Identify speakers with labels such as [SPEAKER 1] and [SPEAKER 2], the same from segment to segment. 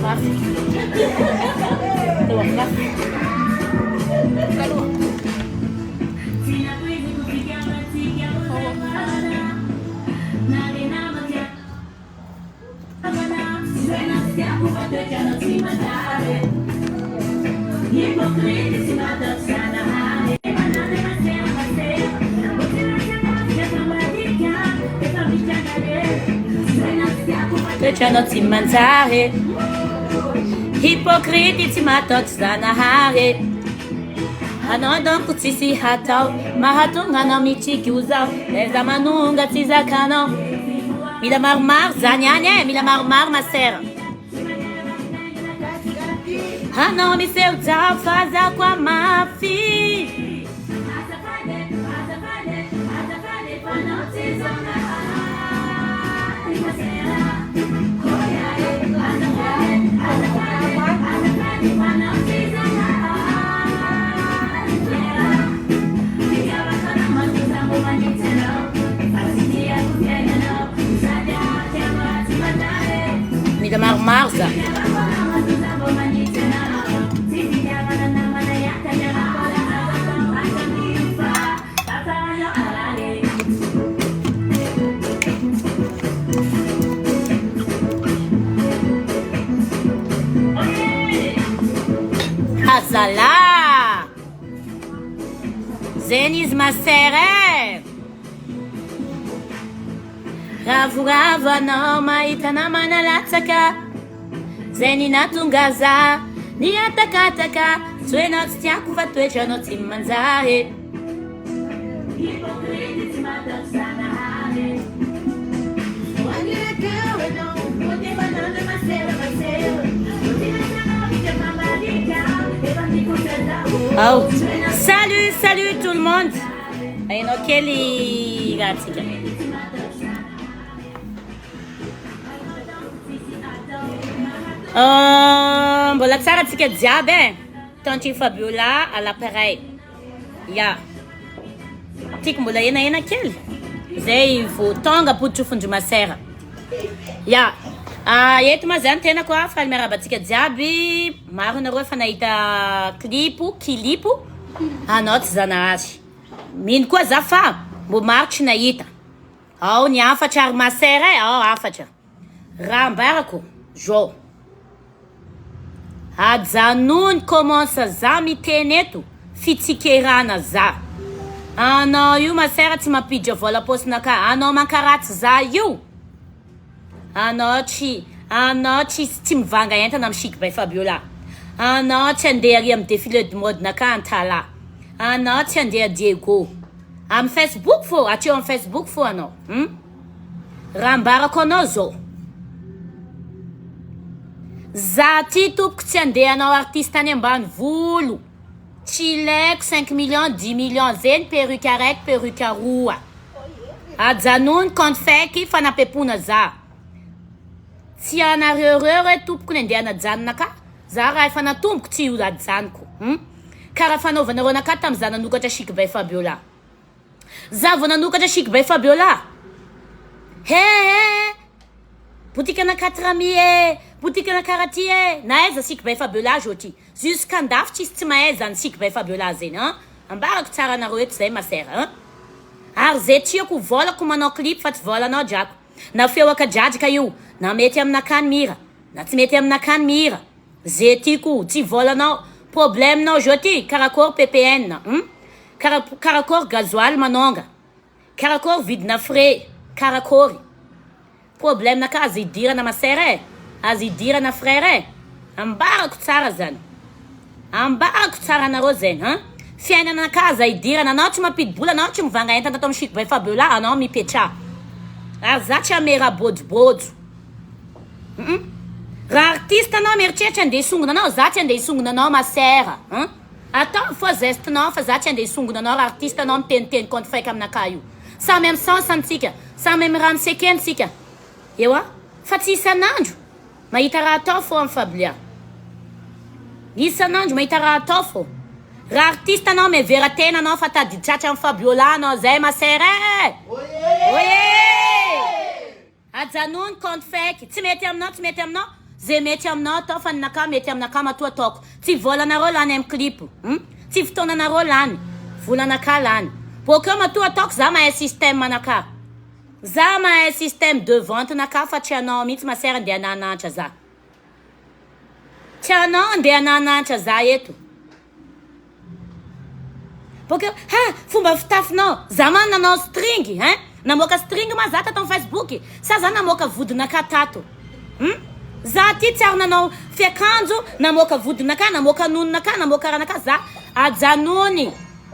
[SPEAKER 1] Mafy. Teo amin'ny mafy. Toetranao tsy manjary e. Hypocrite tsy mataotry Zanahary e. Anao donc tsisy hatao mahatonga anao mitsiky ho zao Aiza manonga tsy zakanao Mila maromaro zany any e, mila maromaro ma sœur. Anao miseho jao fa za koa mafy. Mila maromaro za. Azala! Zegny izy ma sœur e! Ravoravo anao mahita namana latsaka Zay ny nahatonga za nihatakataka Tsy hoe nao tsy tiako fa toetranao tsy manjary e. Ao. Salut, salut tout le monde. Hainao kely raha tsika. Euh, mbola tsara tsika jiaby e. Tantine Fabiola à l'appareil. Ya. Tiako mbola henahena kely. Zay vao tonga potrofon-dry masera. Ya. Ah, eto ma zany tenako a, faly miarahaba antsika jiaby. Maro nareo efa nahita clip, kilipo anao tsy zanahary. Mino koa za fa mbo maro tsy nahita. Ao ny hafatra ry masera e, ao hafatra. Raha ambarako zao. Ajanony commence za miteny eto fitsikerana za. Anao io ma sœur tsy mampiditra vola paosinakahy, anao mankaratsy za io. Anao tsy anao tsy tsy mivanga entana am chic by Fabiola. Anao tsy andeha ary am défilé de mode nakahy Antalaha. Anao tsy andeha Diego. Am Facebook fô, hatreo am Facebook fô anao. Hum. Raha ambarako anao zao. Za ty tompoko tsy andeha hanao artiste any ambanivolo. Tsy ilaiko cinq millions, dix millions zegny perruque araiky, perruque aroa. Ajanony compte fake fanapepona za. Tsy anareo reo re tompoko ny andeha hanajanona ka. Za raha efa natomboko tsy ho ajanoko. Hum. Karaha fanaovanareo anakahy tam za nanokatra chic by Fabiola. Za vao nanokatra chic by Fabiola. He he! Boutique ana quatre mi e! Boutique ana karaha ty e! Na aiza chic by Fabiola zao ty. Jusqu'andafy tsisy tsy mahay zany chic by Fabiola zegny an! Ambarako tsara anareo eto zay ma sœur an! Ary ze tiako vôlako manao clip fa tsy vôlanao drako. Na feo akadradraka io, na mety aminakahy ny mihira, na tsy mety aminakahy ny mihira. Ze tiako, tsy vôlanao. Problème nao zao ty, karakôry PPN hum? Kara karakôry gasoil manônga, karakôry vidina frais, karakôry. Problème ka aza idirana ma sœur e, aza idirana frère e, ambarako tsara zany, ambarako tsara anareo zegny an, fiainana ka aza idirana, anao tsy mampidi-bola, anao tsy mivanga entana ato amin'ny chic by Fabiola, anao mipetraha, ary za tsy hamera bôjobôjo, hum, raha artiste anao mieritreritra andeha hisongona anao, za tsy andeha hisongona anao ma sœur an. Ataovy fô geste nao fa za tsy andeha hisongona anao raha artiste anao miteniteny compte fake aminakahy io. Samy am sens ny tsika, samy am raha misekeny tsika. Ewa, fa tsy isan'andro mahita raha atao fô am Fablia. Isan'andro mahita raha atao fô. Raha artiste anao mihevera tena anao fa tadidy tratra am Fabiola anao zay ma sœur eh! Oye! Ajanony compte fake, tsy mety aminao tsy mety aminao, ze mety aminao atao fa ninakahy mety aminakahy matoa ataoko, tsy volanareo lany am clip hum, tsy fotoananareo lany, volanakahy lany, bokeo matoa ataoko za mahay système anakahy, za mahay système de vente nakahy fa tsy anao mihitsy ma sœur ndeha nanantra za. Tsy anao andeha hananantra za eto. Bôka ha fomba fitafinao, za ma nanao string hein, namoaka string ma za tato am facebook sa za namoaka vodinakahy tato hum, za ty tsy ary nanao fiakanjo namoaka vodinakahy, namoaka nononakahy, namoaka ranakahy za, ajanony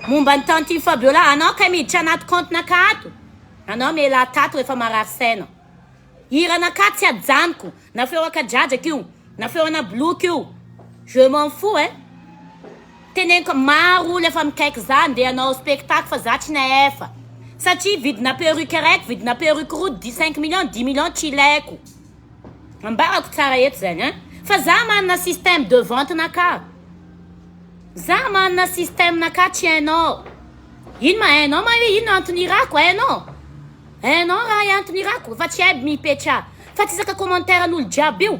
[SPEAKER 1] momba ny tantine Fabiola, anao kay miditra anaty compte nakahy ato, anao mialà tato refa marary saina. Hiranakahy tsy ajanoko na feo akadradraka io na feo ana boloky io je m'en fous eh teneniko maro olo efa mikaiky za ndeha hanao spectacle fa za tsy nahefa satria vidina perruque raiky vidina perruque roa dix cinq millions dix millions tsy ilaiko ambarako tsara eto zany hein fa za manana système de vente nakahy za manana système nakahy tsy hainao ino ma hainao ma hoe ino antony irako hainao Hainao raha i antony irako fa tsy haiko mipetraha fa tsy isaka commentaire an'olo jiaby io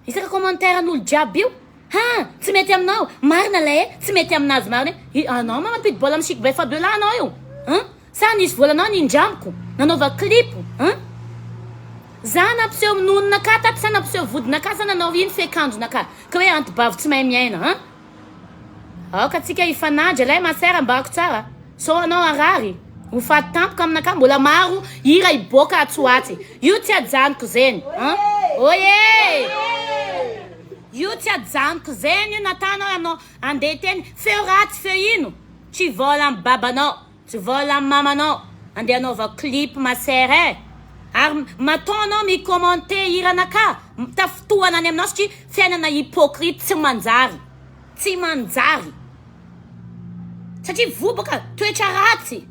[SPEAKER 1] isaka commentaire an'olo jiaby io ha tsy mety aminao marina lay e tsy mety aminazy marina e anao ma mampidi bola am chic by Fabiola anao io hein sa nisy volanao nindramiko nanaova clip hein za nampiseho nononakahy tato sa nampiseho vodinakahy sa nanao ino fiakanjonakahy ka hoe antibavy tsy mahay miaina hein Aoka tsika hifanandry alay ma sœur ambarako tsara sao anao harary ho faty tampoka aminakahy mbola maro hira hiboaka atsy ho atsy io tsy ajanoko zeny an oye io tsy ajanoko zeny io natanao anao andeha hiteny feo ratsy feo ino tsy vola am babanao Tsy vola am mamanao andeha anaovako clip ma sœur eh! Ary matoa anao mi commenter hiranakahy tafintohana any aminao satria fiainana hypocrite tsy manjary tsy manjary satria voa baka toetra ratsy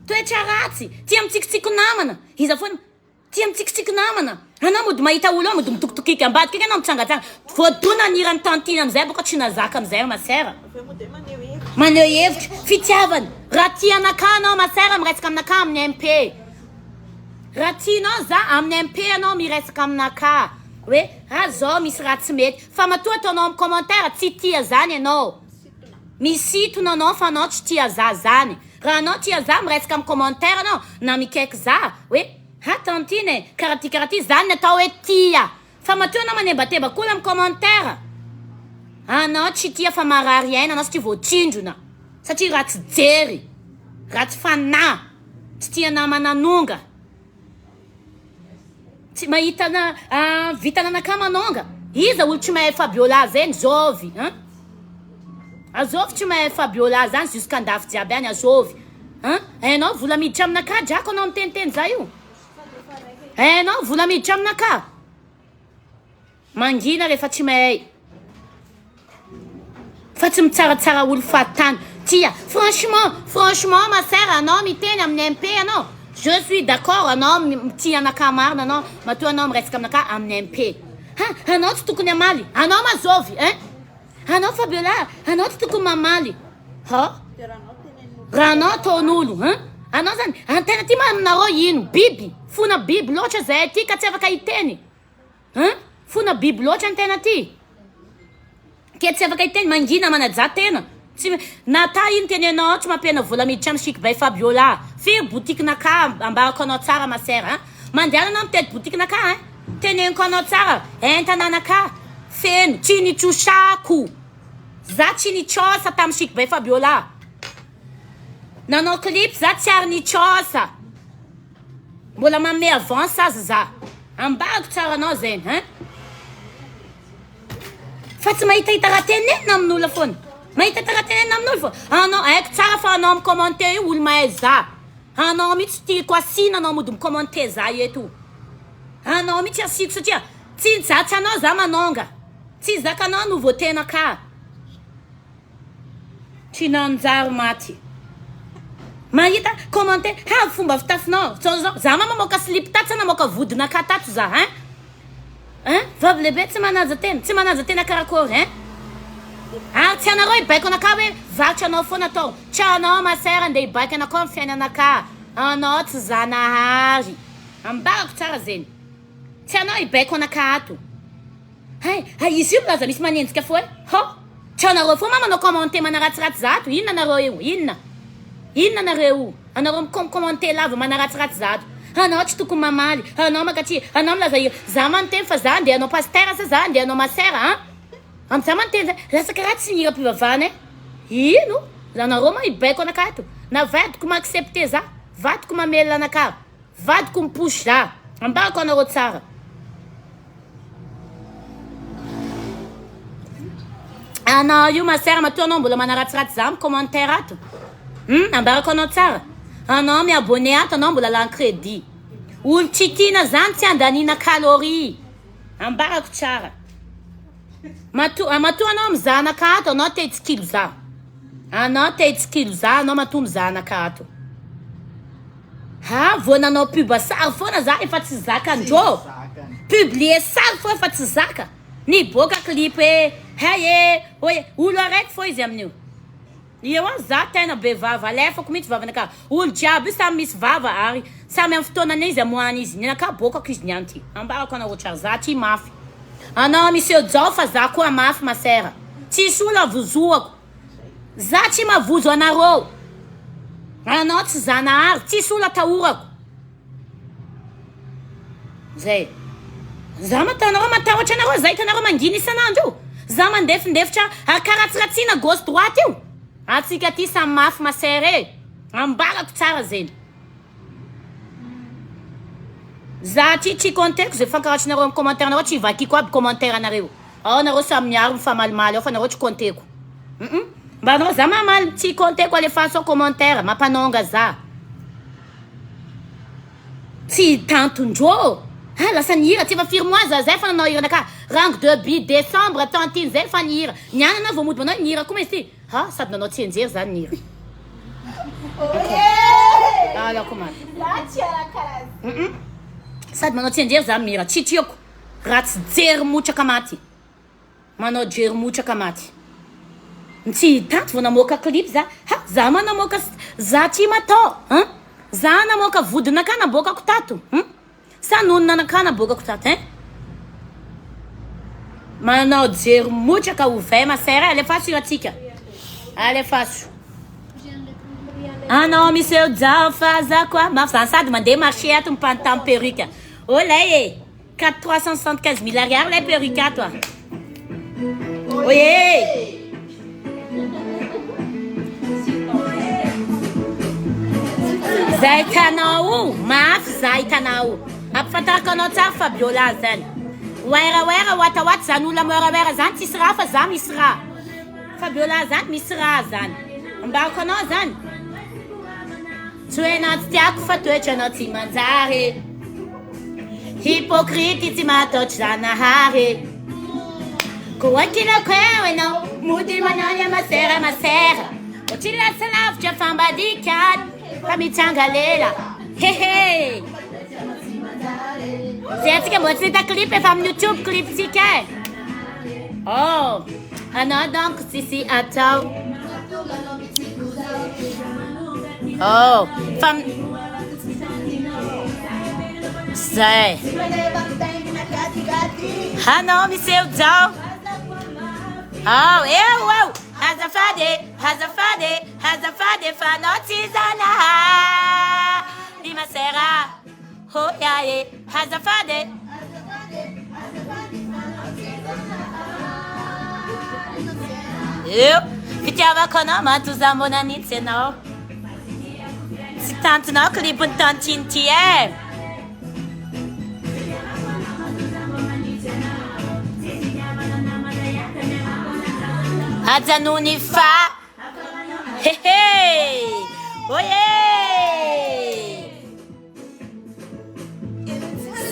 [SPEAKER 1] toetra ratsy tia mitsikitsiky namana iza foana Tia mitsikitsiky namana. Anao mody mahita olo ao mody mitokitokiky ambadika eny anao mitsangatsanga. Voadona ny hiran'i tantine amizay boka tsy nazaka amizay ry ma sœur. Maneho hevitra. Fitiavana. Raha tia anakahy anao ma sœur miresaka aminakahy amin'ny MP. Raha tianao za amin'ny MP anao miresaka aminakahy. Hoe ah zao misy raha tsy mety. Fa matoa ataonao amin'ny commentaire tsy tia zany ianao. Misintona anao fa anao tsy tia za zany. Raha anao tia za miresaka am commentaire anao na mikaiky za hoe ha tantine e karaha ty karaha ty zany ny atao hoe tia fa matoa anao manembatebaka olo am commentaire anao tsy tia fa marary aina anao satria voatsindrona satria ratsy jery ratsy fanahy tsy tia namana nonga Tsy mahita na vitana anakahy manonga. Iza olo tsy mahay Fabiola zegny zôvy hein? Azôvy tsy mahay Fabiola zany jusqu'andafy jiaby any azôvy hein? Hainao vola miditra aminakahy drako anao miteniteny za io? Hainao vola miditra aminakahy? Mangina rehefa tsy mahay fa tsy mitsaratsara olo fahatany tia franchement franchement ma sœur anao miteny amin'ny MP anao je suis d'accord anao tia anakahy marina anao matoa anao miresaka aminakahy amin'ny MP ha anao tsy tokony hamaly anao ma zovy hein anao Fabiola anao tsy tokony mamaly ha raha anao ataon'olo hein anao zany antena ty ma aminareo ino biby fona biby loatra zahay ty ka tsy afaka hiteny Hein? Fona biby loatra ny tena ty. Ke tsy afaka hiteny, mangina manajà tena. Tsy Nata ino tenenao ao tsy mampihena vola miditra am chic by Fabiola. Firy boutique naka ambarako anao tsara ma sœur hein. Mandehana anao mitety boutique naka hein. Teneniko anao tsara entana naka feno tsy nitrosako. Za tsy nitrosa tam chic by Fabiola. Nanao clip za tsy ary nitrosa. Mbola manome avance aza za. Ambarako tsara anao zegny hein. Fa tsy mahitahita raha tenenina amin'olona foana. Mahitahita raha tenenina amin'olo fô. Anao haiko tsara fa anao mi-commenter io olo mahay za. Anao mihitsy tiako asiana anao mody mi-commenter za eto. Anao mihitsy asiako satria tsy za tsy anao za manonga. Tsy zakanao no voatena ka. Tsy nanjary maty. Mahita commentaire, ha fomba fitafinao, zao zao, za ma mamoaka slip tato sa namoaka vodinakahy tato za hein? Hein? Vavy lehibe tsy manaja tena, tsy manaja tena karakory hein? Ary tsy anareo hibaiko anakahy hoe varotra anao foana atao. Tsy anao ma sœur andeha hibaiko anakahy amin'ny fiainanakahy. Anao tsy Zanahary. Ambarako tsara zegny. Tsy anao hibaiko anakahy ato. Hay, hay izy io milaza misy manenjika fo e. Hô! Tsy anareo fo ma manao commenter manaratsiratsy za ato. Inona nareo io? Inona? Inona nareo io? Anareo mi-com-commenter lava manaratsiratsy za ato. Anao tsy tokony mamaly. Anao mankaty. Anao milaza hira. Za ma niteny fa za andeha hanao pasitera sa za andeha hanao masera an? Amza ma niteny zay. Lasa karaha tsy mihira mpivavahana e. Ino? Anareo ma hibaiko anakahy ato. Na vadiko ma-accepter za. Vadiko mamelona anakahy. Vadiko mi-push za. Ambarako anareo tsara. Anao io ma sœur matoa anao mbola manaratsiratsy za am commentaire ato. Hum ambarako anao tsara. Anao mi abonné ato anao mbola lany crédit. Olo tsy tiana zany tsy andaniana calorie. Ambarako tsara. Matoa matoa anao mizanaka ato anao te hitsikilo za. Anao te hitsikilo za anao matoa mizanaka ato. Ha vao nanao pub sary foana za efa tsy zakan-drô. Publier sary fô efa tsy zaka. Niboaka clip hoe hay e, oe, olo araiky fô izy amin'io. Eo an za tena be vava, alefako mihitsy vavanakahy. Olo jiaby io samy misy vava ary samy amin'ny fotoanany izy amoahany izy. Ny anakahy aboakako izy niany ty. Ambarako anareo tsara, za ty mafy. Anao miseho jao fa za koa mafy ma sœur. Tsisy olo avozoako. Za tsy mavozo anareo. Anao tsy Zanahary, tsisy olo atahorako. Zay. Za matanareo matahotra anareo, za hitanareo mangina isan'andro io. Za mandefindefitra ary karatsiratsiana gauche droite io. Atsika aty samy mafy ma sœur e. Ambarako tsara zegny. Za ty tsy compteko ze fankaratsinareo am commentaire nareo tsy vakiko aby commentaire nareo. Ao nareo samy miaro mifamalimaly ao fa nareo tsy compteko. Hum mba anareo za mamaly tsy compteko alefaso ao commentaire mampanonga za. Tsy tantondrô. Ah lasa nihira tsy efa firy mois za zay fa nanao hira naka rango debut décembre tantine zay fa nihira. Niany anao vao mody manao nihira koa ma izy ty. Ha sady nanao tsianjery zany nihira. Alako maty. Sady manao tsianjery za mihira tsy tiako raha tsy jery motraka maty. Manao jery motraka maty. Tsy tato vao namoaka clip za. Ha za ma namoaka za tsy matao hein. Za namoaka vodinaka naboakako tato hum. Sa nononanaka naboakako tato hein. Manao jery motraka ovay ma sœur alefaso io atsika. Alefaso. Anao miseho jao fa za koa mafy zany sady mandeha marché ato mipantamy perruque. Olay e. 4 375 mille ariary lay perruque ato a. Oye! Zay hitanao io, mafy za hitanao io. Ampifantariko anao tsara Fabiola zany. Wera wera wata wata zany olona miwera wera zany tsisy raha fa za misy raha. Fabiola zany misy raha zany. Ambarako anao zany. Tsy hoe enao tsy tiako fa toetranao tsy manjary. Hypocrite tsy mataotry Zanahary. Koa kilako eo enao, mody manao ny masera masera. Ohatry lasa lavitra fambadika fa mitsanga lela. Hehe. Zay antsika mbola tsy nahita clip efa amin'ny YouTube clip tsika e. Oh, anao donc tsisy atao. Oh, fa zay. Anao miseho jao. Oh, eo eo. Azafady e, azafady e, azafady e, fa anao tsy zanahary masera. Oh ya e, azafady e. Eo, fitiavako anao matoa mbola nanitsy anao. Tsy tantinao clip-n'ny tantine ty e. Ajanony fa hehe oye.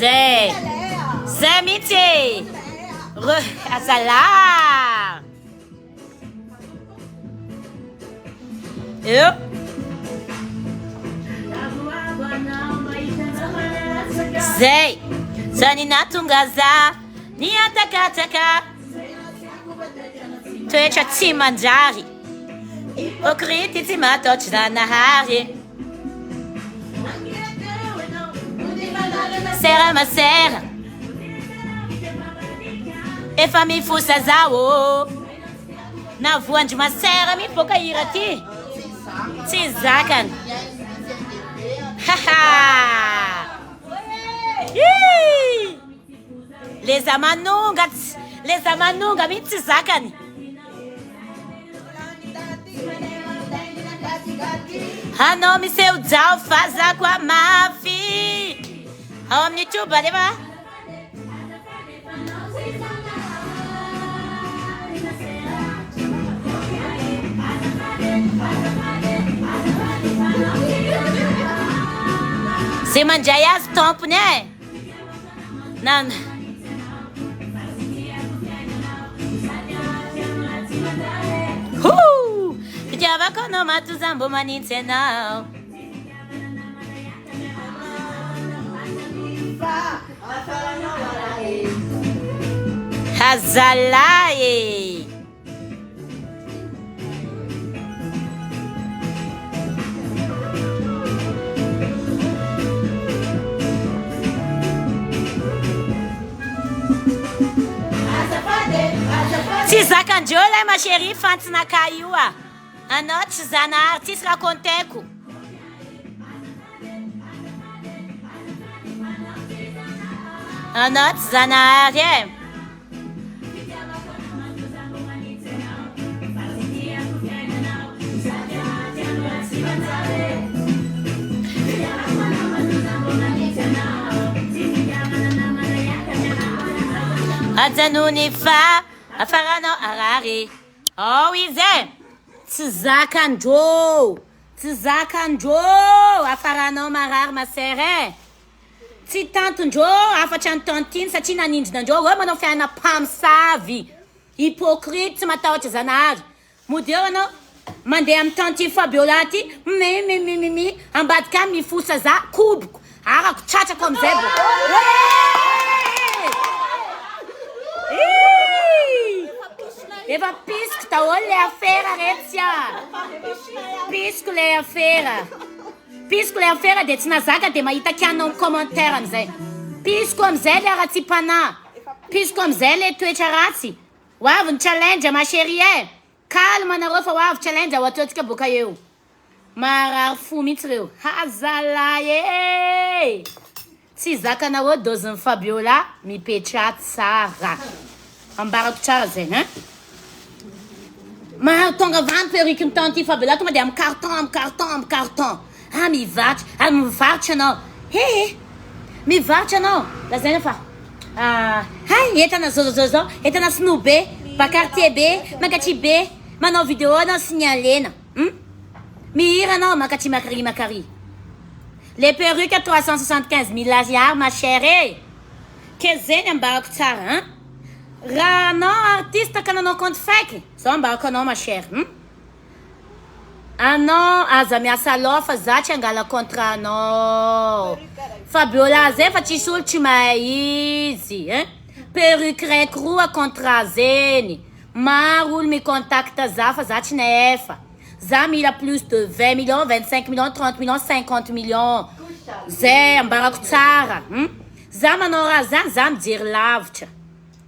[SPEAKER 1] Zay zay mihitsy e. Re azalahy. Eo. Zay. Zany nahatonga za nihatakataka. Toetra tsy manjary. Hypocrite tsy mataotry Zanahary. Sera masera. Efa mifosa zaho. Na voandry masera mihitsy boka hira ty. Tsy zakany. Haha. Hii. Le za manonga tsy le za manonga mihitsy tsy zakany. Anao miseho jao fa za koa mafy. Ao amin'ny YouTube alefa. Zay mandray azy tompony e. Nan. Hoo! Fitiavako anao matoa mbo manintsy anao. Hazalahy e! Tsy zakan-dreo ilay ma chérie fantsinaka io a! Anao tsy zanahary tsisy raha compter-ko. Anao tsy zanahary e. Ajanony fa afaranao harary. Ao izy e! Tsy zakan-drô! Tsy zakan-drô! Hafaranao marary ma sœur e! Tsy tantin-drô hafatra ny tantine satria nanindrina an-drô hoe manao fiainana mpamosavy! Hypocrite tsy matahotra Zanahary! Mody eo anao mandeha amin'ny tantine Fabiola aty mi mi mi mi mi ambadika any mifosa za koboko arako tratrako amizay vao Eeeeee! Efa pisiko daholo le afera retsy a! Pisiko le afera. Pisiko le afera dia tsy nazaka dia mahita kianina ao amin'ny commentaire amizay. Pisiko amizay le haratsiam-panahy. Pisiko amizay le toetra ratsy. Ho avy ny challenge ma chérie e! Calme nareo fa ho avy challenge ho ataontsika boka eo. Marary fo mihitsy reo. Ha zalahy e! Tsy zakanareo dose-n'i Fabiola, mipetraha tsara. Ambarako tsara zay hein. Maro tonga avy any perruque ny tante Fabiola tonga dia amin'ny carton, amin'ny carton, amin'ny carton. Ah mivarotra, ah mivarotra anao. He he. Mivarotra anao. Lazaina fa ah, hay entana zao zao zao, entana sinoa be, ba quartier be, mankaty be, manao vidéo anao signalena. Hum? Mihira anao mankaty makary makary. Les perruques à 375 mille ariary ma chère e! Ke zegny ambarako tsara hein! Raha anao artiste ka nanao compte fake, zao ambarako anao ma chère hum! Anao aza miasa loha fa za tsy angala contrat anao. Fabiola zay fa tsisy olo tsy mahay izy hein! Perruque raiky roa contrat zegny. Maro olo mi contact za fa za tsy nefa. Za mila plus de 20 millions, 25 millions, 30 millions, 50 millions. Zay ambarako tsara. Hum? Za manao raha zany za mijery lavitra.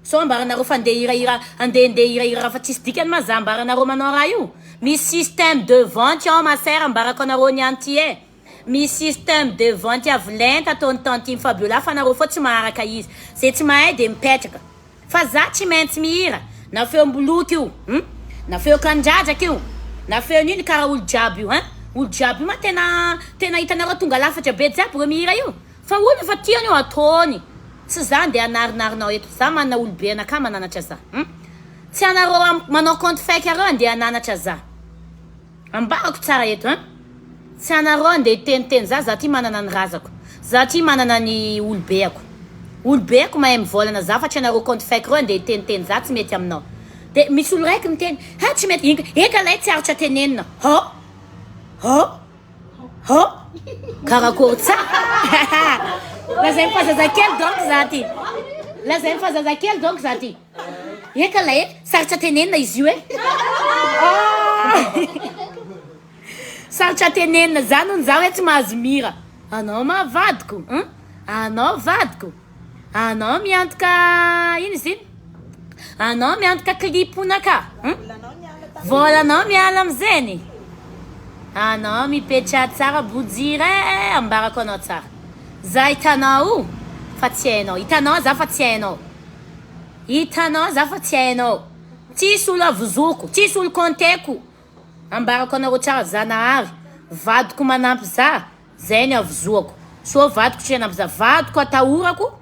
[SPEAKER 1] Sao ambaranareo fa andeha hirahira andehandeha hirahira raha fa tsisy dikany ma za ambaranareo manao raha io. Misy système de vente ao ma sœur ambarako anareo niany ty e. Misy système de vente avo lenta ataon'i tantine Fabiola fa nareo fô tsy maharaka izy. Zay tsy mahay de mipetraka. Fa za tsy maintsy mihira na feom-boloky io hum na feon-kandradraka io na feon'ino karaha olo jiaby io hein olo jiaby io ma tena tena hitanareo tonga lafatra be jiaby reo mihira io fa olo efa tiany io ataony tsy za andeha hanarinarinao eto za manana olobe anakahy mananatra za hum tsy anareo am manao compte fake areo andeha hananatra za. Ambarako tsara eto hein! Tsy anareo andeha hiteniteny za, za ty manana ny razako, za ty manana ny olobeako, olobeako mahay mivolana za fa tsy anareo compte fake reo andeha hiteniteny za tsy mety aminao, de misy olo raiky miteny ha tsy mety, inga eka lay tsy aritra tenenina, hô! Hô! Hô! Karakory tsara! Lazainy fa zazakely donc za ty, lazainy fa zazakely donc za ty. Eka lay e, sarotra tenenina izy io e. Ah! Sarotra tenenina zany hono za hoe tsy mahazo mira. Anao ma vadiko, hein? Anao vadiko. Anao miantoka ino izy iny? Anao miantoka clip-naka, hein? Volanao miala amizeny. Anao mipetraha tsara bojira e, ambarako anao tsara. Za hitanao io fa tsy hainao. Hitanao za fa tsy hainao. Hitanao za fa tsy hainao. Tsisy olo avozoko, tsisy olo compteko. Ambarako anareo tsara Zanahary, vadiko manampy za, zay ny avozoako. Soa vadiko tsy hanampy za, vadiko atahorako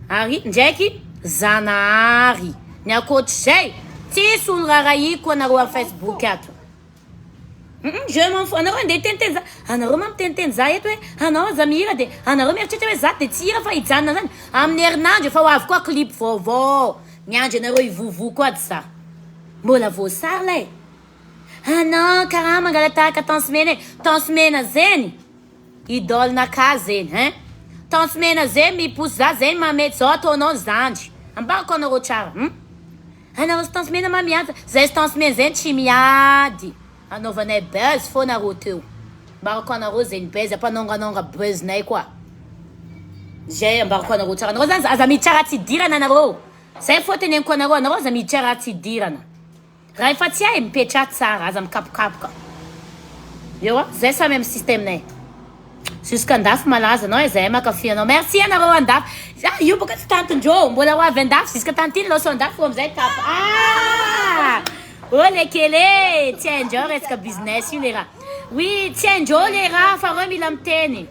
[SPEAKER 1] ary ndraiky Zanahary. Ny ankoatr'izay, tsisy olo rarahiko anareo am Facebook ato. Je m'en fous, anareo andeha hiteniteny za, anareo ma miteniteny za eto hoe anao aza mihira de anareo mieritreritra hoe za de tsy hihira fa hijanona zany. Amin'ny herinandro efa ho avy koa clip vaovao, miandry anareo hivovoa koa ato za. Mbola voasary lay. Anao karaha mangalatahaka Tence Mena e, Tence Mena zegny idole nakahy zegny hein, Tence Mena zegny miposy za zegny mamety zao ataonao zandry, ambarako anareo tsara hum. Anareo sy Tence Mena ma miady, zay sy Tence Mena zegny tsy miady, anaovanay buzz fô nareo teo, ambarako anareo zegny buzz ampanonganonga buzz nay koa, zay ambarako anareo tsara, anareo zany aza miditra ratsy idirana anareo, zay fô teneniko anareo, anareo aza miditra ratsy idirana. Raha efa tsy hay, mipetraha tsara, aza mikapokapoka. Eo a, zay samy amin'ny système-nay. Jusqu'andafy malaza anao e, zahay mankafy anao. Merci anareo andafy. Ah, io boka tsy tantindreo, mbola ho avy andafy jusqu'à tantine loso andafy vo amizay tapa. Ah! Oh le kely e, tsy haindreo resaka business io le raha. Oui, tsy haindreo le raha fa reo mila miteny.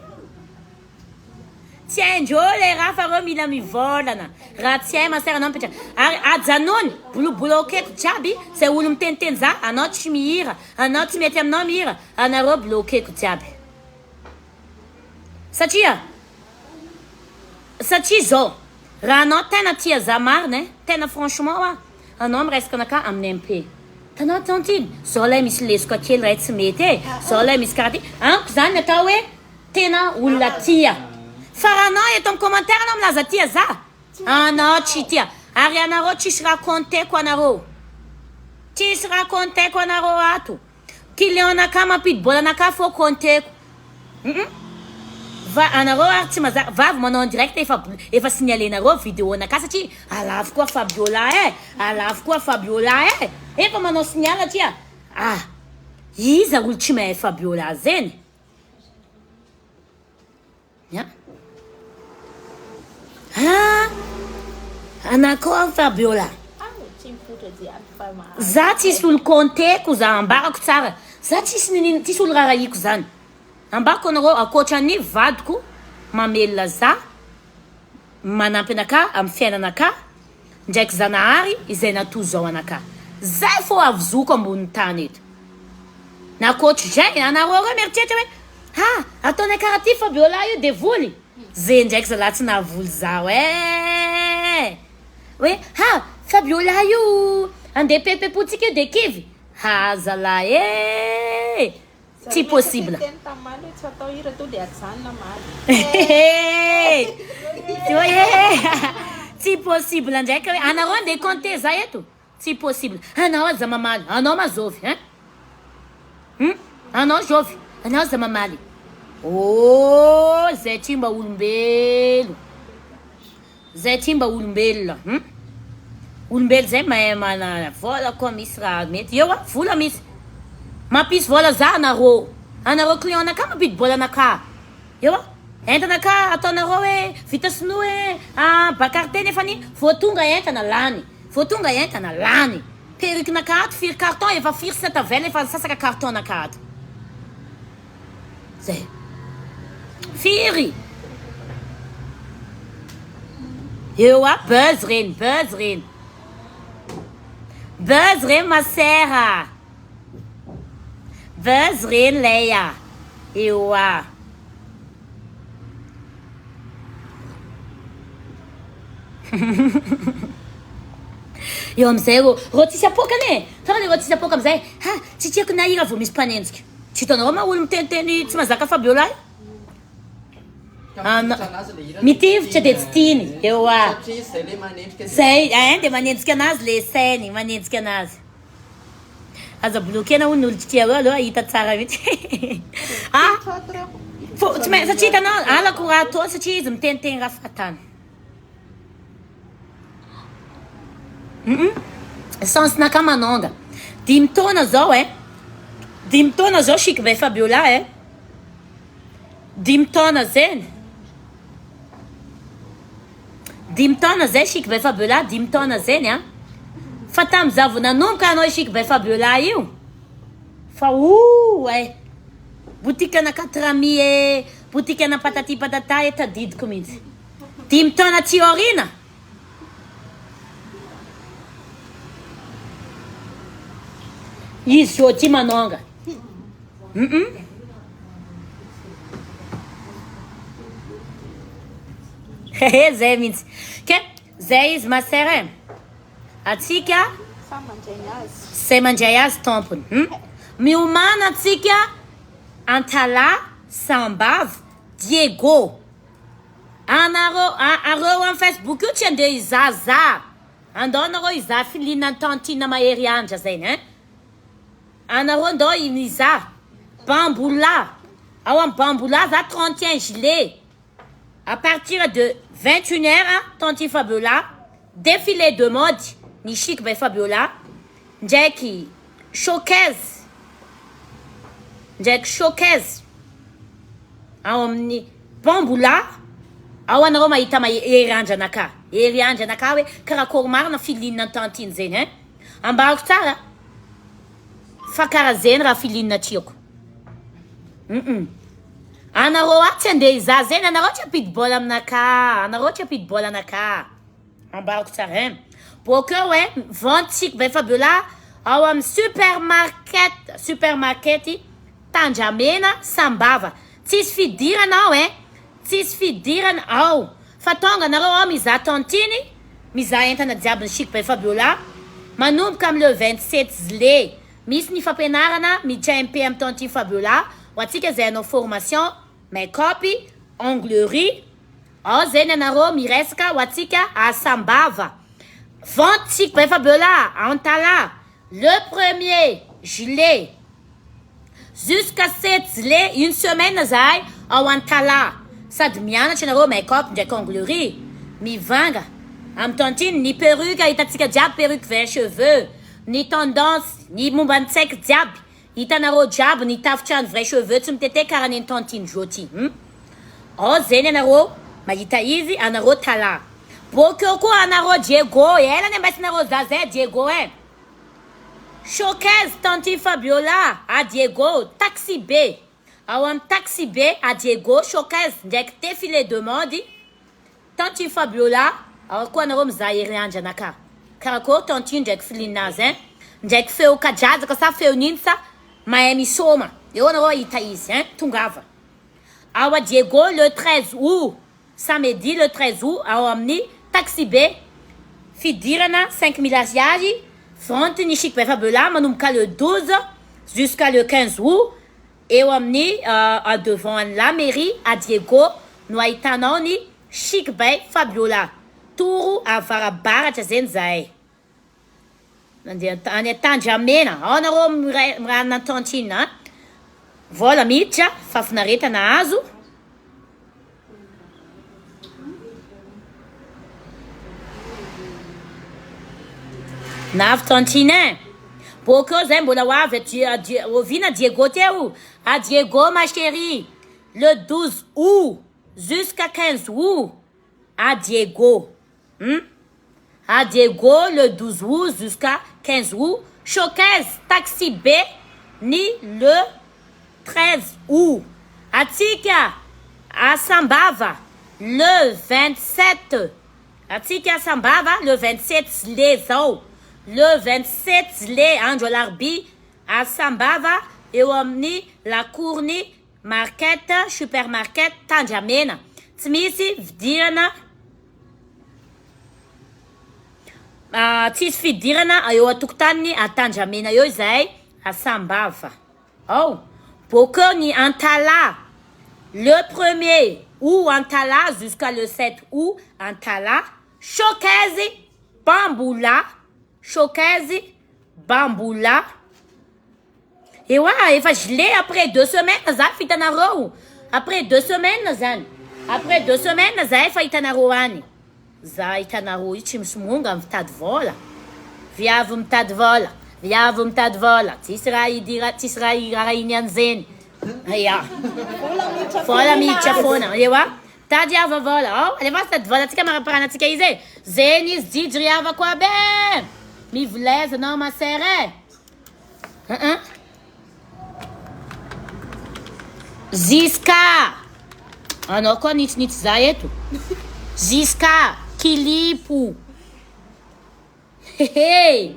[SPEAKER 1] Tsy haindreo le raha fa reo mila mivôlana. Raha tsy hay masera anao mipetraka. Ary ajanony, bolobolokeko jiaby zay olo miteniteny za, anao tsy mihira, anao tsy mety aminao mihira, anareo bloqueko jiaby. Satria satria zao, raha anao tena tia za marina eh, tena franchement hoa, anao miresaka anakahy amin'ny MP. Hitanao tantine, zao lay misy lesoka kely ray tsy mety eh, zao lay misy karaha ty, amiko zany ny atao hoe Tena olona tia. Fa raha anao eto am commentaire anao milaza tia za, anao tsy tia. Ary anareo tsisy raha compteko anareo. Tsisy raha compteko anareo ato. Client naka mampidi-bola naka fô compteko. Hum Va anareo ary tsy mazava vavy manao en direct efa efa signalenareo vidéo naka satria alavo koa Fabiola eh, alavo koa Fabiola eh. Efa manao signal aty ah. Iza olo tsy mahay Fabiola zegny? Ya. Ah, anakao Fabiola. Za tsisy olo compteko za ambarako tsara. Za tsisy ninino tsisy olo rarahiko zany. Ambarako anareo ankoatran'ny vadiko mamelona za manampy anakahy amin'ny fiainanakahy ndraiky Zanahary izay natozao anakahy. Zay fô avozoko ambonin'ny tany eto. Na ankoatr'izay, anareo reo mieritreritra hoe ha ataonay karaha ty Fabiola io devoly. Ze ndraiky zalahy tsy nahavoly zaho eh. Hoe ha Fabiola io andeha pepepotsika io de kivy. Ha zalahy eh. Tsy possible.
[SPEAKER 2] Teny tamin'ny maly hoe tsy atao hira to dia ajanona maly.
[SPEAKER 1] Tsy possible ndraiky hoe anareo andeha compter za eto. Tsy possible. Anao aza mamaly. Anao ma zovy hein? Hum? Anao zovy. Anao aza mamaly. Oh, zay ty mba olombelo. Zay ty mba olombelona hum. Olombelo zay mahay mana vola koa misy raha mety eo a vola misy mampisy vola za anareo anareo client naka mampidi bola naka eo a entana ka ataonareo hoe vita sinoa hoe ah bakarte nefa ny vao tonga entana lany vao tonga entana lany perruque naka ato firy carton efa firy sisa tavela efa nisasaka carton naka ato Zay. Firy? Eo a buzz reny, buzz reny. Buzz reny ma sœur. Buzz reny lay a. Eo a. Eo amizay rô, rô tsisy apoakany e. Farany rô tsisy apoaka amizay. Ha, tsy tiako na hira vao misy mpanenjika. Tsy hitanareo ma olo miteniteny tsy mazaka Fabiola io? Ana- Mitifitra de tsy tiany. Eoa.
[SPEAKER 3] Satria izy zay le manendrika de-
[SPEAKER 1] Zay, ein de manenjika anazy le sainy, manenjika anazy. Aza bloquena hono ny olo tsy tia eo aloha hita tsara mihitsy. Ah, fô tsy maintsy satria hitanao halako raha atao satria izy miteniteny raha fahatany. Hum sens-naka manonga. Dimy taona zao eh. Dimy taona zao Chic by Fabiola eh. Dimy taona zeny. Dimy taona zay Chic by Fabiola, dimy taona zeny a. Fa tamin'izaho vao nanomboka hanao Chic by Fabiola io. Fa ouh eh. Boutique ana Katrami eh, boutique ana patati patata eh tadidiko mihitsy. Dimy taona aty aoriana. Izy io aty manonga. Hum. Hehe zay mihitsy. Ke zay izy ma sœur e. Atsika
[SPEAKER 2] Samy mandray ny azy.
[SPEAKER 1] zay mandray azy tompony. Hum. Miomana atsika Antalaha, Sambava, Diego. Anareo areo amin'ny Facebook io tsy andeha hizahazaha. Andao anareo hizaha filiana ny tantine Mahery Andra zegny hein. Anareo ndao hizaha Bambola. Ao amin'ny Bambola za 31 juillet. À partir de 21 heures tantine Fabiola défilé de mode ny Chic by Fabiola ndraiky showcase ndraiky showcase ao amin'ny Bambola ao anareo mahita Hery Andranaka Hery Andranaka hoe karakory marina filinina ny tantine zegny hein ambarako tsara fa karaha zegny raha filinina tiako. Anareo ato tsy andeha hizaha zegny anareo tsy hampidi-bola aminakahy anareo tsy hampidi-bola anakahy ambarako tsara hein bôkeo e vente Chic by Fabiola ao amin'ny supermarket supermarket Tandramena Sambava tsisy fidirana ao hein tsisy fidirana ao fa tonga anareo ao mizaha tantine mizaha entana jiaby ny Chic by Fabiola manomboka amin'ny le 27 juillet Misy ny fampianarana miditra MP amin'ny tantine Fabiola ho antsika izay hanao formation make up, onglerie, ao zay ny anareo miresaka ho antsika asambava. Vente chic by Fabiola Antala le premier juillet jusqu'à 7 juillet une semaine zahay ao Antala sady mianatra ianareo make up ndraiky onglerie mivanga amin'ny tantine ny perruque hitantsika jiaby perruque vert cheveux Ny tendance, ny momba ny tsaiky jiaby, hitanareo jiaby ny tafotrano vrai cheveux tsy mitete kara neny tantine Jo ty hum. Ao zegny anareo mahita izy anareo tala. Bokeo koa anareo Diego ela ny ambaisinareo za zay Diego eh. Showcase tantine Fabiola a Diego taxi be ao am taxi be a Diego showcase ndraiky defile de mode Tantine Fabiola, ao koa anareo mizaha hery andrana ka. Karakory tantine ndraiky feeling-nazy hein? Ndraiky feo kajajaka sa feon'ino sa mahay misôma? Eo anareo hahita izy hein? Tongava. Ao a Diego le 13 août, samedi le 13 août ao amin'ny taxi-be. Fidirana 5000 ariary, vente ny Chic by Fabiola manomboka le 12 jusqu'à le 15 août. Eo amin'ny devant an'i la mairie à Diego no ahitanao ny Chic by Fabiola. Toro avarabaratra zegny zahay. Nandeha any Tandramena. Ao nareo miray miranona tantine a. Vola miditra, fahafinaretana azo. Navy tantine eh. Bôkeo zay mbola ho avy a oviana Diego teo? A Diego ma chérie, le 12 août jusqu'à 15 août à Diego. Hmm? À Diego le 12 août jusqu'à 15 août. Showcase Taxi B ny le 13 août. Atsika à Sambava le 27. Atsika à Sambava le 27 juillet zao. Le 27 juillet andro alarobia à Sambava eo amin'ny lakourny market supermarket Tandramena. Tsy misy fidirana tsisy fidirana eo an-tokotaniny Antandramena eo izahay à Sambava. Ao. Bôkeo ny Antala le premier. août Antalaha jusqu'à le 7 août Antalaha, Showcase Bambola, Showcase Bambola. Ewa, efa gelé après 2 semaines za fitanareo. Après 2 semaines zany. Après 2 semaines za efa hitanareo any. Za hitanareo io tsy misy monga mitady vola. Viavy mitady vola. Viavy mitady vola. Tsisy raha idira, tsisy raha raha iny an'zeny. Ya.
[SPEAKER 2] Vola miditra.
[SPEAKER 1] Vola miditra foana. Ewa. Tadiava vola. Ao, alefa tady vola atsika maraparana atsika izy e. Zeny izy jijy ry havako aby e. Mivoleza anao ma sœur e. Uh-uh. Ziska. Anao koa nitsinitsy za eto. Ziska kilipo. Hehe.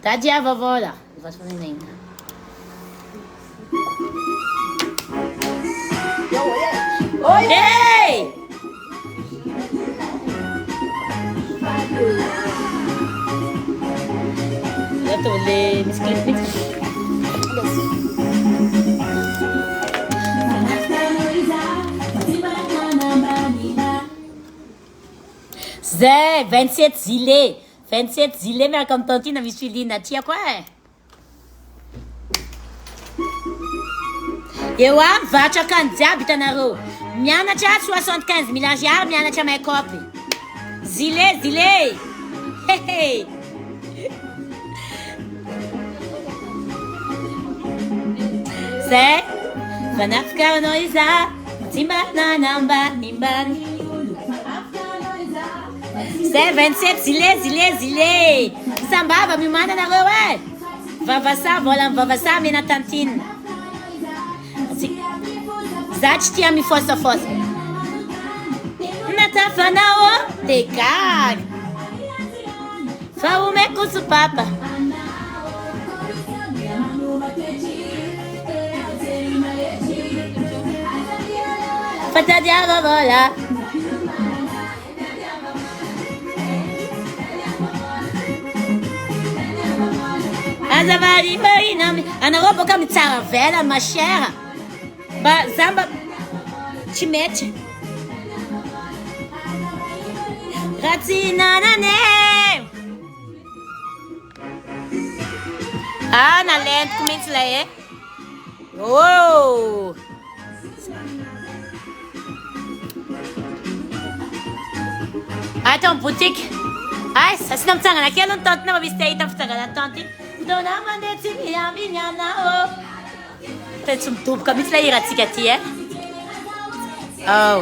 [SPEAKER 1] Tadiava vola. Vasoninina. Hey! Atao le misy clip mihitsy. Zay, 27 juillet. 27 juillet miaraka amin'ny tantine misy filina tiako e. Eo a mivarotra akany jiaby hitanareo. Mianatra 75 mille ariary mianatra make-up. Gilet, gilet. Hehe. Zay. Manafika anao iza. Tsy mba nanambanimbany. Zay 27 juillet, juillet, juillet. Sambava miomana nareo e. Vavasa vola mivavasa mena tantine. Za tsy tia mifosafosa. Natafanao de gaga. Fa omeko sopapa. Fa tadiava vola. Aza varimarina anareo boka mitsara vela ma chère. Mba za mba tsy mety. Raha tsy nanane. Ah, nalentiko mihitsy lay e. Oh. Ato amin'ny boutique. Ay, asiana mitsangana kely ny tantine fa misy te hahita fitsanganan'ny tantine. Fotoana mandeha tsy miambiny anao. Tena tsy midoboka mihitsy ilay hirantsika ty e. Oh.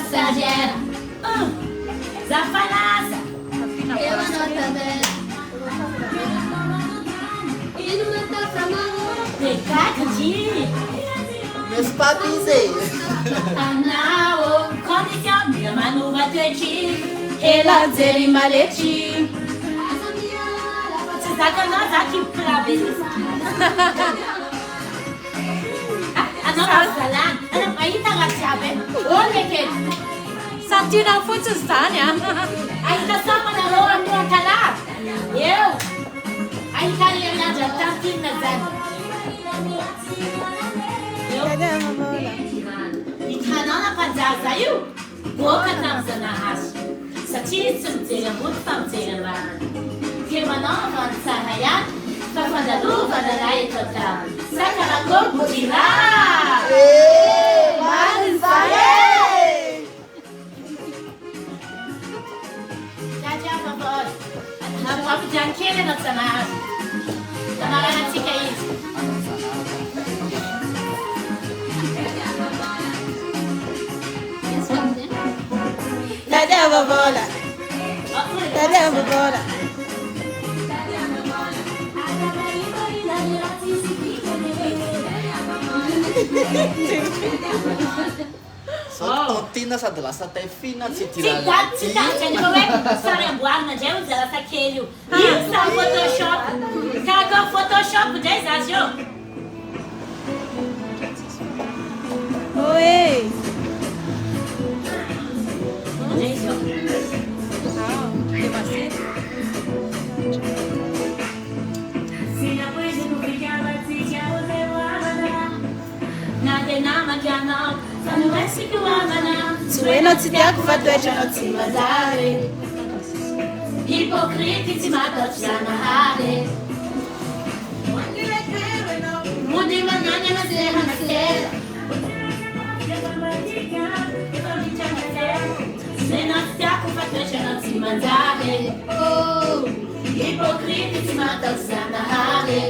[SPEAKER 1] Stagiaire. Zafalasa. Gaga ty.
[SPEAKER 3] N'est-ce pas, Bizé?
[SPEAKER 1] Anao, condition mila manova toetry. Ela jery maletry. Tsy zakanao za kipra be. Anao zalany. Anao mahita raha jiaby e. Ony eketo.
[SPEAKER 2] Santiana fotsiny zany a.
[SPEAKER 1] Ahita samanareo ato Antalaha. Eo. Ahita herinandro tantine zany. Eo. Hitanao nampanjaza io boaka tamin'ny Zanahary satria izy tsy mijery ambony fa mijery ambany. Ke manao ny tsara ihany fa fandalovana lahy eto an-tany. Sa karakory bodira.
[SPEAKER 3] Marina zany e!
[SPEAKER 1] Tadiava vola. Ampidiany kely ianao Zanahary. Tamaranantsika izy.
[SPEAKER 3] Tadiava vola. Tadiava vola.
[SPEAKER 4] Sao tantine sady lasa taifina tsy
[SPEAKER 1] Tsy da tsy takatra ny hoe sary amboarina indray hoy lasa kely io. Io sary Photoshop. Karakôry Photoshop indray zazy io.
[SPEAKER 2] Oe.
[SPEAKER 1] Indray izy io.
[SPEAKER 2] Ah, de masety.
[SPEAKER 1] Na dia namaky anao fa noraisiko havana.
[SPEAKER 3] Tsy hoe anao tsy tiako fa toetranao tsy manjary.
[SPEAKER 1] Hypocrite tsy matatry Zanahary. Mody mananana sera na sera. Zena tsy tiako fa toetranao tsy manjary. Hypocrite tsy matatry Zanahary.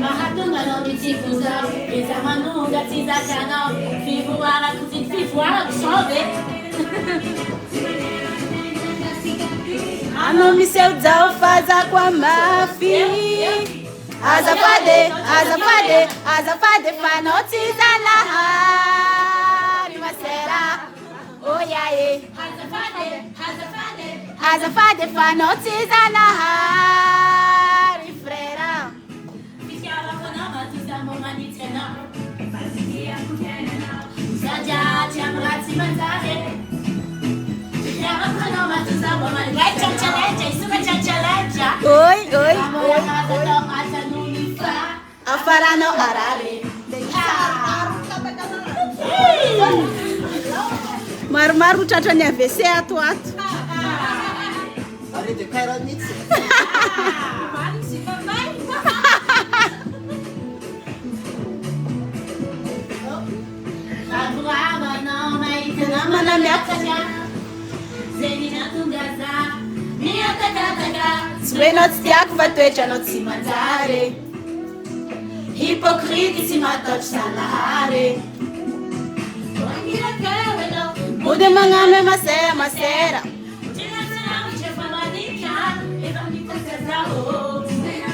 [SPEAKER 1] Mahatonga anao mitsikozao, iza manonga tsy zakanao, fivoarako tsy fivoarako sao ve?
[SPEAKER 3] Anao miseho jao fa za koa mafy. Azafady, azafady, azafady fa anao tsy zanahary masera. Oya e.
[SPEAKER 1] Azafady, azafady.
[SPEAKER 3] Azafady fa anao tsy zanahary frera.
[SPEAKER 1] Fitiavako anao matoa mbo manitsy anao. Sady tsy amin'ny raha tsy manjary. Fitiavako anao matoa mbo manitsy. Challenge, isuka challenge.
[SPEAKER 3] Oi, oi, oi.
[SPEAKER 1] Oi.
[SPEAKER 3] Afaranao arary. Maromaro ho tratran'ny AVC ato ato.
[SPEAKER 4] Arrêt de cœur mihitsy.
[SPEAKER 3] Namana miakatra. Tsy hoe anao tsy tiako fa toetranao tsy manjary. Hypocrite tsy mataotry Zanahary. Mody magnano hoe masera masera.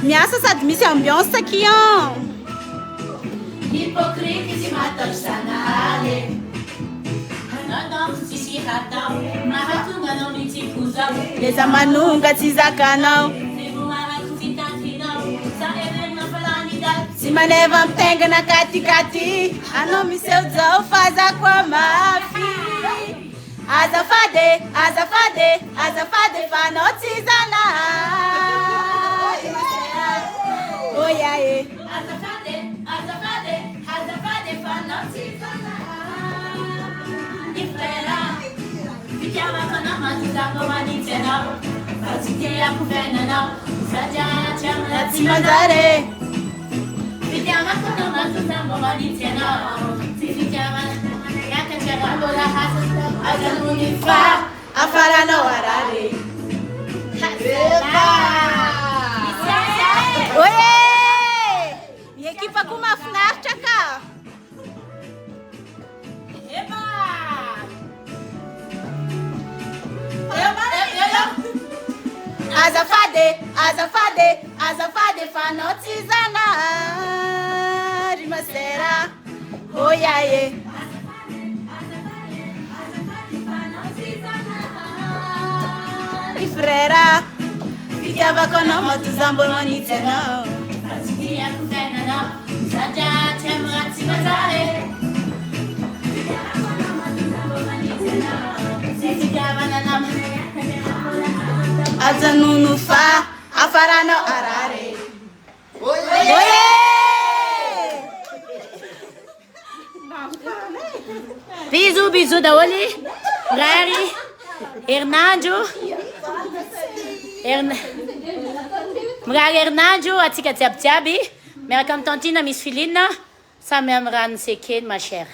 [SPEAKER 3] Miasa sady misy ambiance aky an.
[SPEAKER 1] Hypocrite tsy mataotry Zanahary. Anao tsisy hatao, mahatonga anao mitsikozao.
[SPEAKER 3] Leza manonga tsy zakanao.
[SPEAKER 1] Fivoarako tsy tantinao, sa everina fa lany daty.
[SPEAKER 3] Tsy maneva mitaingina katikaty. Anao miseho jao fa za koa mafy. Azafady, azafady, azafady fa anao tsy zanahary. Oya e.
[SPEAKER 1] Azafady, azafady, azafady fa anao tsy zanahary. Frera, fitiavako anao matoa manitsy anao, fa tsy tiako fiainanao, sady tsy amin'ny raha
[SPEAKER 3] Tsy manjary.
[SPEAKER 1] Fitiavako anao matoa manitsy anao, tsy fitiavana miakatra raha mbola asa, aza nony fa.
[SPEAKER 3] Afaranao arary.
[SPEAKER 4] Epa!
[SPEAKER 3] Oye! Ny ekipa koa mahafinaritra ka.
[SPEAKER 1] Epa!
[SPEAKER 3] Azafady, azafady, azafady fa anao tsy zanahary masera. Oya e. Ry frera, fitiavako anao matoa mbo manitsy anao.
[SPEAKER 1] Tsy tiako fiainanao, sady tsy amin'ny raha tsy manjary. Tsy fitiavana namana.
[SPEAKER 3] Ajanona fa afaranao arary.
[SPEAKER 4] Oye!
[SPEAKER 3] Oye!
[SPEAKER 1] Bisous, bisous daholo. Rary, herinandro. Herina. Mirary herinandro atsika jiaby jiaby. Miaraka amin'ny tantine misy filinina. Samy amin'ny rano sekeny ma chère.